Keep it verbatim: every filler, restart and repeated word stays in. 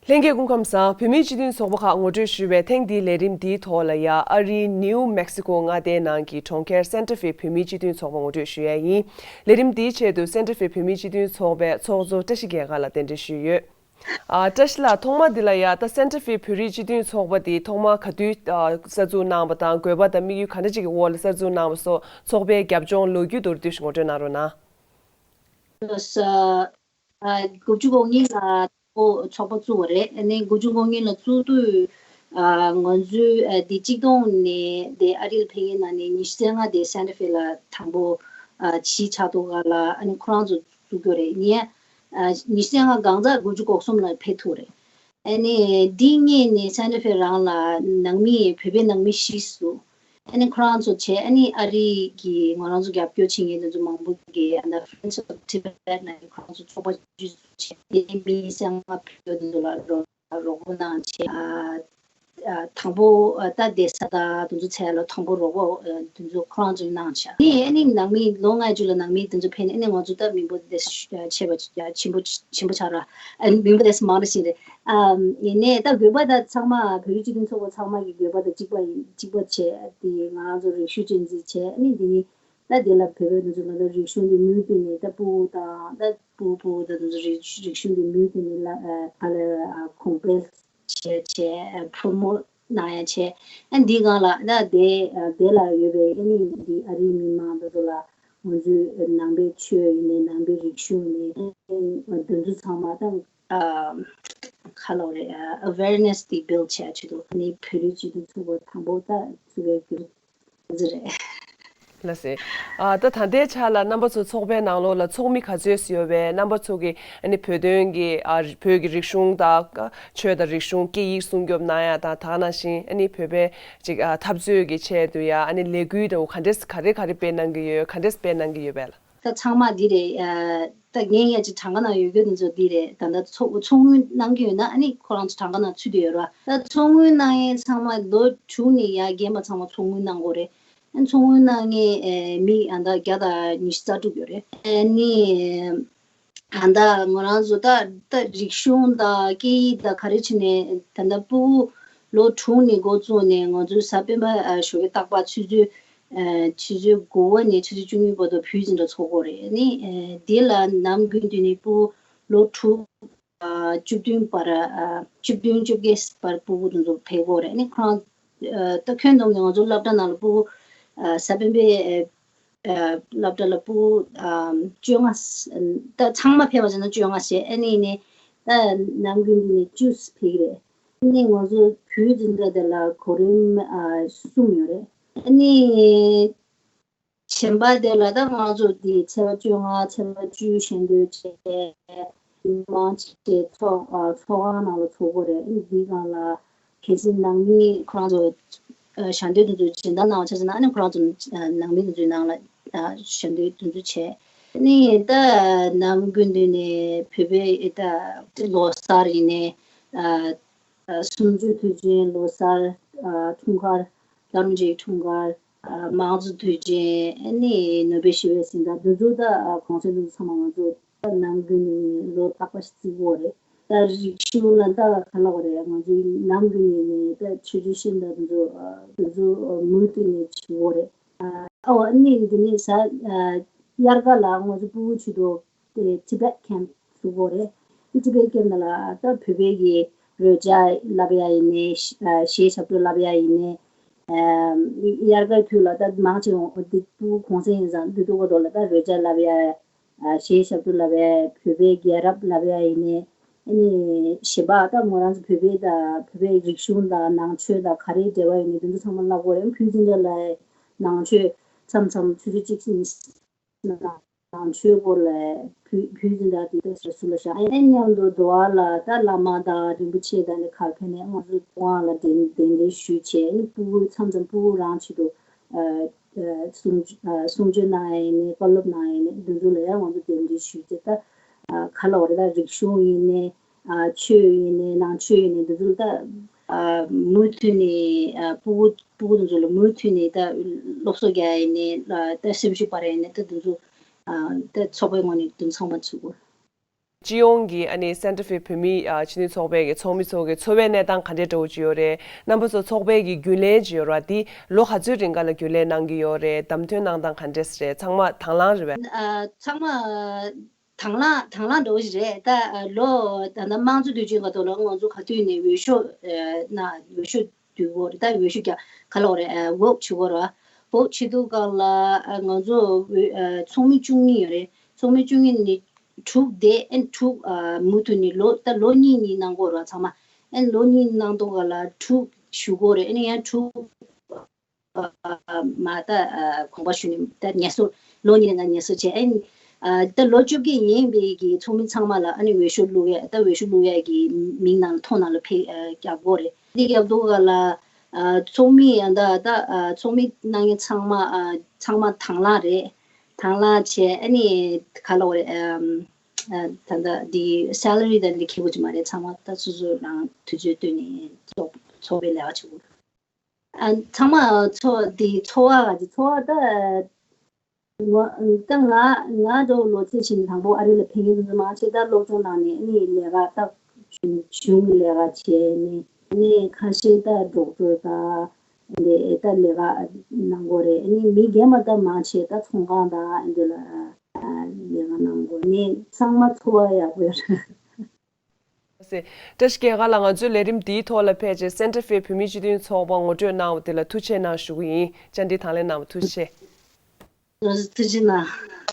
ལྷན་རྒྱས་སྐུ་ཁམས་བཟང་། བོད་མིའི་སྤྱི་མཐུན་ཚོགས་པ་ཁག་ངོ་སྤྲོད་ཞུ་བའི་ཐེངས་འདིའི་ལས་རིམ་འདིའི་ཐོག་ལ་ཡ། ཨ་རིའི་ནིའུ་མེག་སི་ཀོ་མངའ་སྡེའི་ནང་གི་གྲོང་ཁྱེར་སན་ཏྲ་ཧྥེ་བོད་མིའི་སྤྱི་མཐུན་ཚོགས་པ་ངོ་སྤྲོད་ཞུ་ཡ་ཡིན། ལས་རིམ་འདིའི་ཆེད་དུ་སན་ཏྲ་ཧྥེ་བོད་མིའི་སྤྱི་མཐུན་ཚོགས་པའི་ཚོགས་གཙོ་བཀྲ་ཤིས་རྒྱལ་དཀར་ལགས་གདན་འདྲེན་ཞུས་ཡོད། ཨ། བཀྲ་ཤིས་ལགས། ཐོག་མ་འདི་ལ་ཡ། ད་སན་ཏྲ་ཧྥེ་བོད་རིགས་སྤྱི་མཐུན་ཚོགས་པ་འདི་ཐོག་མ་ག་དུས་ཨ་གསར་འཛུགས་གནང་བ་དང་། དགོས་པ་དང་དམིགས་ཡུལ་ག་འདྲ་ཅིག་གི་འོག་ལ་གསར་འཛུགས་གནང་བ་སོགས་ཚོགས་པའི་རྒྱབ་ལྗོངས་ལོ་རྒྱུས་མདོར་བསྡུས་ཤིག་ངོ་སྤྲོད་གནང་རོགས་གནང་། ལགས་སོ། ཨ། དགུ་བཅུ་གོ་གཉིས་ལ་ཚོགས་པ་བཙུགས་པ་རེད། ཨ་ནི་དགུ་བཅུ་གོ་གཉིས་ལ་བཙུགས་དུས། ཨ། ང་ཚོའི་ཨ་འདི་གཅིག་སྟོང་ནས་དེ་ཨ་རིར་ཕེབས་མཁན་ནང་ནས་ཉི་ཤུ་རྩ་ལྔ་དེ་སན་ཏྲ་ཧྥེ་ལ་དང་པོ་ཨ་གཞིས་ཆགས་འདུག་ག་ལ། ཨ་ནི་ཁོ་རང་ཚོ་བཙུགས་རྒྱུ་རེད། ངས་ཨ་ཉི་ཤུ་རྩ་ལྔ་གང་ཟག་དགུ་བཅུ་གོ་གསུམ་ལ་ཕེབས་ཐུབ་རེད། ཨ་ནི་འདི་སྔོན་ནས་སན་ཏྲ་ཧྥེ་རང་ལ་ནང་མི་བོད་པའི་ནང་མི་བཞི་བཙུགས། ཨ་ནི་ཁོ་རང་ཚོ་བྱས། ཨ་ནི་ཨ་རི་གི་ང་རང་ཚོ་རྒྱབ་སྐྱོར་བྱེད་མཁན་དེ་ཚོ་མང་པོ་གིས་ཨ་ད་Friends of Tibet ནང་ཁོ་རང་ཚོ་ཚོགས་པ་བཅུ་བཙུགས་བྱས། དེ་མི་བསད་ང་བོད་དེ་ཚོ་ལ་རོགས་རོགས་པ་གནང་བྱས། ཨ་ཨ་དང་པོ་ཨ་ད་བསྡད་ས་དང་དེ་ཚོ་འཚོལ་ལ་དང་པོ་རོགས་པ་ཨ་དེ་ཚོ་ཁོ་རང་ཚོས་གནང་བྱས། ཨ་ནི་ཨ་ནི་ནང་མི་ལོ་ལྔ་བཅུ་ལ་ནང་མི་དེ་ཚོ་ཕེབས་ནས། ཨ་ནི་ང་ཚོ་ད་མི་འབོར་དེ་ཆེ་བ་ཆེན་པོ་ཆེན་པོ་ཆགས་ར། ཨ་ནི་མི་འབོར་དེ་མང་ར་ཞིག་རེད། ཨམ། ཡིན་ནའི་ད་དགོས་པ་ད་ཚང་མ་བོད་རིགས་སྤྱི་མཐུན་ཚོགས་པ་ཚང་མ་གི་དགོས་པ་ད་གཅིག་པ་ཡིན། གཅིག་པ་བྱས་ཏེ་ང་རང་ཚོ་རེ་ཞུ་ཅན་ཅིག་བྱས། ཨ་ནི་འདི་ནི་ད་དེ་ལ་བོད་པའི་ང་ཚོ་ལ་ད་རིག་གཞུང་གི་མུ་མཐུད་ནས་ད་སྤུ་གུ་དང་ད་སྤུ་གུ་སྤུ་གུ་ད་ང་ཚོ་རིག་རིག་གཞུང་གི་མུ་མཐུད་ནས་ལ་ཨ་ག་ལ་ཨ་གོང་འཕེལ་བྱས་བྱས་ཨ་པྲོ་མོ་ཊི་གནང་ཡ་བྱས། ཨ་འདི་སྒང་ལ་ད་དེ་ཨ་དེ་ལ་ཡོད་པའི་ཨ་ནི་འདི་ཨ་རིའི་མི་མང་དེ་ཚོ་ལ་ང་ཚོའི་ནང་པའི་ཆོས་ཡིན་ནའི་ནང་པའི་རིག་གཞུང་ཡིན་ནའི་ཨ་འདི་ཚོ་ཚང་མ་ད། ཨ་ག་ལབ་རེད། ཨ་awareness་དེ་build་བྱེད་ཆེད་དུ་ནི་བོད་རིགས་སྤྱི་མཐུན་ཚོགས་པ་དང་པོ་ད་བཙུགས་པའི་རྒྱུ་མཚན་རེད། ལགས་སེ། ཨ་ད་ད་ལྟའི་ཆ་ལ་རྣམ་པ་ཚོ་ཚོགས་པའི་ནང་ལོགས་ལ་ཚོགས་མི་ག་ཚོད་ཡོད་པས། རྣམ་པ་ཚོ་གི་ཨ་ནི་བོད་དོན་གྱི་ཨ་བོད་ཀྱི་རིག་གཞུང་དང་ཆོས་དང་རིག་གཞུང་སྐད་ཡིག་སྲུང་སྐྱོབ་གནང་ཡ་དང་། ད་ག་ནང་བཞིན་ཨ་ནི་བོད་པའི་ཅིག་ཨ་འཐབ་རྩོད་ཀྱི་ཆེད་དུ་ཡ་ཨ་ནི་ལས་འགུལ་དང་ག་འདྲས་ག་རེ་ག་རེ་སྤེལ་གནང་གི་ཡོད། ག་འདྲས་སྤེལ་གནང་གི་ཡོད་པས་ལགས། ད་ཚང་མ་འདི་རེད། ཨ་ད་ངས་ཡ་ཅིག་གྲངས་ཀ་ནང་ཡོད་རྒྱུ་འདི་ཚོ་འདི་རེད། ད་ད་ཚོགས་ཚོགས་དངུལ་གནང་གི་ཡོད་ན་ཨ་ནི་ཁོ་རང་ཚོ་གྲངས་ཀ་ནང་ཚུད་བསྡད་ཡོད་ར། ད་ཚོགས་དངུལ་གནང་ཡས་ཚང་མ་ལོ་དྲུག་ནས་ཡར་རྒན་པ་ཚང་མ་ཚོགས་དངུལ་གནང་དགོས་རེད། ཨ་ཚོགས་དངུལ་གནང་མཁན་ཨེ་མི་ཨ་ད་བརྒྱ་དང་ཉི་ཤུ་རྩ་དྲུག་ཡོད་རེད། ཨ་ནི་ཨ་ད་ང་རང་ཚོ་ད་ད་རིག་གཞུང་དང་སྐད་ཡིག་དང་ག་རེ་བྱས་ནས་ད་ད་སྤུ་གུ་ལོ་དྲུག་ནས་འགོ་བཙུགས་ནས་ང་ཚོའི་གཟའ་སྤེན་པ་ཨ་ཞོགས་ཀའི་རྟག་པར་ཆུ་ཚོད། ཨ་ཆུ་ཚོད་དགུ་པ་ནས་ཆུ་ཚོད་བཅུ་གཉིས་བར་དུ་བོད་འཛིན་གྲྭ་ཚོགས་ཀྱི་ཡོད་རེད། ནི་ཨ་དེ་ལ་ནམ་རྒྱུན་དུ་ནི་སྤུ་གུ་ལོ་དྲུག་ཨ་བཅུ་བདུན་བར་ཨ་བཅུ་བདུན་བཅོ་བརྒྱད་བར་སྤུ་གུ་དེ་ཚོ་ཕེབས་ཀྱི་ཡོད་རེད། ནི་ཁོ་རང་ཨ་ད་ཁྱོན་བསྡོམས་ནས་ང་ཚོ་སློབ་གྲྭ་ནང་ལ་སྤུ་གུ་ཨ་གཟའ་སྤེན་པའི་ཨ་སློབ་གྲྭ་ལ་སྤུ་གུ་ཨ་བཅོ་ལྔ། ད་ཚང་མ་ཕེབས་པ་བྱས་ན་བཅོ་ལྔ་བྱས། ཨ་ནི་ནི་ད་ནམ་རྒྱུན་དུ་ནི་བཅུ་ཕེབས་ཀྱི་རེད། ནི་ང་ཚོ་བོད་འཛིན་གྲྭ་དེ་ལ་གོ་རིམ་ཨ་གསུམ་ཡོད་རེད། ནི་གཞན་པ་དེ་ལ་ད་ང་ཚོ་དེ་ཚེས་པ་བཅོ་ལྔ་ཚེས་པ་བཅུ་ཞལ་འདོན་བྱས། མང་ཆེ་ཚོགས་ཨ་ཚོགས་ཁང་ནང་ལ་ཚོགས་ཀྱི་ཡོད་རེད། ནི་འདིའི་སྒང་ལ་གལ་སྲིད་ནང་མི་ཁོ་རང་ཚོ་ཨ་ཞལ་འདོན་དེ་ཚོ་སྦྱིན་བདག་གནང་བ་ཆ་བཞག་ན། ནི་ཁོ་རང་ཚོ་ཨ་ནང་མི་དེ་ཚོའི་ནང་ལ་ཨ་ཞལ་འདོན་དེ་ཚོ་བྱས། ནི་ད་ནམ་རྒྱུན་དུ་ནས་བོད་པའི་ད་ལོ་གསར་ཡིན་ནའི་ཨ་ཨ་གསུམ་བཅུའི་དུས་ཆེན་ལོ་གསར། ཨ་འཁྲུངས་སྐར། རྡ་རམ་རྗེའི་འཁྲུངས་སྐར། ཨ་དམངས་གཙོ་དུས་ཆེན། ཨ་ནི་ནོ་བེལ་ཞི་བའི་གཟེངས་རྟགས་འདི་ཚོ་ད་ཨ་གུང་སེང་འདི་ཚོ་ཚང་མ་ང་ཚོ་ད་ནམ་རྒྱུན་ནས་ལོ་རྟག་པ་ཞིག་བརྩི་གི་ཡོད་རེད། ད་རིག་གཞུང་ལ་ད་ག་ལབ་དགོས་རེད། ང་ཚོའི་ནམ་རྒྱུན་ནས་ནས་ད་ཆོས་རྒྱུན་ཤིང་རྟ་འདི་ཚོ་ཨ་འདི་ཚོ་ཨ་མུ་མཐུད་ནས་བྱེད་ཀྱི་ཡོད་རེད། ཨ་ཨོ་ཨ་ནི་འདི་ནས་གཟའ་ཨ་དབྱར་ཁ་ལ་ང་ཚོ་སྤུ་གུ་ཆེད་དུ་དེ་Tibet Camp་བཙུགས་ཡོད་རེད། Tibet Camp་ནང་ལ་ད་བོད་པའི་གི་རོལ་ཆ་བསླབ་ཡ་ཡིན་ནའི། ཨ་གཞས་ཞབས་བྲོ་བསླབ་ཡ་ཡིན་ནའི། ཨ་དབྱར་ཁའི་དུས་ལ་ད་མང་ཆེ་བ་འདི་སྤུ་གུ་གུང་སེང་ཡིན་ཙང་འདི་འདུག་ག་དོ་ལ་ད་རོལ་ཆ་བསླབ་ཡ། ཨ་གཞས་ཞབས་བྲོ་བསླབ་ཡ། བོད་པའི་རྒྱལ་རབས་བསླབ་ཡ་ཡིན་ནའི། ཨ་ནི་གཞན་པ་ད་ང་རང་ཚོ་བོད་པའི་ད་བོད་པའི་རིག་གཞུང་དང་ནང་ཆོས་དང་ག་རེ་འབྲེལ་བ་ཡོད་ནའི་འདི་ཚོ་ཚང་མ་བསླབ་ཀྱི་ཡོད་རེད། བོད་འཛིན་གྲྭ་ལ་ནང་ཆོས་མཚམས་མཚམས་ཆུ་ཚོད་གཅིག་ནང་ཆོས་སྐོར་ལ་བོད་བོད་འཛིན་གྲྭ་དེ་དེ་ཟུར་ལ་བཞག་ཨ་ནི་མཉམ་དུ་དོ་བ་ལ་ད་བླ་མ་དང་རིན་པོ་ཆེ་དང་ནི་ག་ཕེབས་ནས་ང་ཚོ་དབང་ལ་གདན་གདན་འདྲེན་ཞུས་བྱས། ཨ་ནི་སྤུ་གུ་མཚམས་མཚམས་སྤུ་གུ་རང་ཆེད་དུ་ཨ་ཨ་གསུང་ཨ་གསུང་ཆོས་གནང་ཡ་ཡིན་ནའི། བཀའ་སློབ་གནང་ཡ་ཡིན་ནའི། འདི་ཚོ་ལ་ཡང་ང་ཚོ་གདན་འདྲེན་ཞུས་བྱས། ད་ཨ་ག་ལབ་དགོས་རེད། ད་རིག་གཞུང་ཡིན་ནའི། ཨ་ཆོས་ཡིན་ནའི་ནང་ཆོས་ཡིན་ནའི་འདི་ཚོ་ལ་ད་ཨ་མུ་མཐུད་ནས་ཨ་སྤུ་གུ་སྤུ་གུ་དེ་ཚོ་ལ་མུ་མཐུད་ནས་ད་སློབ་གསོ་རྒྱག་ཡ་ཡིན་ནའི། ཨ་ད་སེམས་ཤུགས་སྤར་ཡ་ཡིན་ནའི། ད་འདི་ཚོ་ཨ་ད་ཚོགས་པའི་ངོས་ནས་དེ་ཚང་མ་བྱེད་དགོས། སྤྱི་ཡོངས་ཀྱི་ཨ་ནི་སེན་ཊར་ཕི་བོད་མིའི་ཨ་སྤྱི་མཐུན་ཚོགས་པའི་གི་ཚོགས་མི་ཚོ་གི་འཚོ་བའི་གནས་སྟངས་ག་འདྲའི་འདྲ་བོ་ཅིག་ཡོད་རེད། རྣམ་པ་ཚོ་ཚོགས་པའི་གི་རྒྱུན་ལས་ཅིག་ཡོད་རེད་བ། དེ་ལོ་ག་ཚོད་རིང་ག་ལ་རྒྱུན་ལས་གནང་གི་ཡོད་རེད། བདམས་ཐོན་གནང་སྟངས་ག་འདྲས་རེད། ཚང་མ་དང་བླངས་རེད་པས། ཨ་ཚང་མ་དང་བླངས་དང་བླངས་འདྲ་བོ་ཞིག་རེད། ད་ཨ་ལོ་ད་ལྟ་དམངས་གཙོ་དུས་ཆེན་སྐབས་ཐོག་ལ་ང་ཚོ་ག་དུས་ནས་འོས་ཤོག་ཨ་ན་འོས་ཤོག་བསྡུ་དགོས་རེད། ད་འོས་ཤོག་རྒྱག་ག་ལབ་དགོས་རེད། ཨ་བོ་ཊི་བྱེད་དགོས་རེད་བ། བོ་ཊི་བྱེད་དུས་སྐབས་ལ་ཨ་ང་ཚོ་འོས་ཨ་ཚོགས་མི་བཅུ་གཉིས་ཡོད་རེད། ཚོགས་མི་བཅུ་གཉིས་ནས་དྲུག་དེ་ཨན་དྲུག་ཨ་མུ་མཐུད་ནས་ལོ་ད་ལོ་གཉིས་གཉིས་གནང་དགོས་རེད་ཚང་མ། ཨན་ལོ་གཉིས་གནང་དུས་སྐབས་ལ་དྲུག་ཞུ་དགོས་རེད། ཨན་ཡང་དྲུག་ཨ་མ་ད་ཨ་དགོངས་པ་ཞུས་ནས་ད་ངལ་གསོ་ལོ་གཉིས་ལ་ང་ངལ་གསོ་བྱས། ཨན་ཨ་ད་ལོ་བཅོ་བརྒྱད་ཡིན་པའི་གི་ཚོགས་མི་ཚང་མ་ལ་ཨ་ནི་འོས་ཤོག་བླུག་ཡ་ད་འོས་ཤོག་བླུག་ཡ་གི་མིང་ནང་ལ་ཐོ་ནང་ལ་ཕེབས་ཨ་རྒྱག་དགོས་རེད། འདི་རྒྱབ་འདུག་ག་ལ། ཨ་ཚོགས་མི་ཡང་ད་ད་ཨ་ཚོགས་མི་གནང་མཁན་ཚང་མ་ཨ་ཚང་མ་དང་བླངས་རེད། དང་བླངས་བྱས་ཨ་ནི་ག་ལབ་དགོས་རེད། ཨམ་ཨ་ད་ད་འདི་སེ་ལ་རི་དང་འདི་ཁེ་པོ་ཅིག་མ་རེད། ཚང་མ་ད་སོ་སོ་རང་དུས་ཚོད་བཏོན་ནས་ཚོགས་ཚོགས་པའི་ལས་ཀ་བྱེད་དགོས། ཨ་ཚང་མ་ཚོགས་འདི་ཚོགས་པ་ག་ཅིག་ཚོགས་པ་ད། ང་ད་ང་ང་འདྲ་བོ་ལོ་ཚད་ཕྱིན་དང་པོ་ཨ་རི་ལ་ཕེབས་མཁན་དེ་ཚོ་མང་ཆེ་ད་སློབ་སྦྱོང་གནང་ནས་ཨ་ནི་ལས་ཀ་ད་གཞུང་གཞུང་གི་ལས་ཀ་བྱས་ནས་ཨ་ནི་ཁ་ཤས་ད་ཌོག་ཊར་དང་ལས་ད་ལས་ཀ་གནང་གི་ཡོད་རེད། ཨ་ནི་མི་རྒན་པ་ད་མང་ཆེ་ད་ཚོང་ཁང་དང་ཨ་འདི་ལ་ལས་ཀ་གནང་གི་ཡོད། ཨ་ནི་ཚང་མ་འཚོ་བ་ཡག་པོ་ཡོད་རེད། བཀྲ་ཤིས་རྒྱལ་དཀར་ལགས། ང་ཚོའི་ལས་རིམ་འདིའི་ཐོག་ལ་ཕེབས་རྗེས་སེན་ཊར་ཕི་བོད་མིའི་སྤྱི་མཐུན་ཚོགས་པ་ངོ་སྤྲོད་གནང་བ་དེ་ལ་ཐུགས་རྗེ་གནང་ཞུ་གི་ཡིན། བཅར་འདྲི་དང་ལེན་གནང་བ་ཐུགས་རྗེ་ཆེ། ཐུགས་རྗེ་གནང་།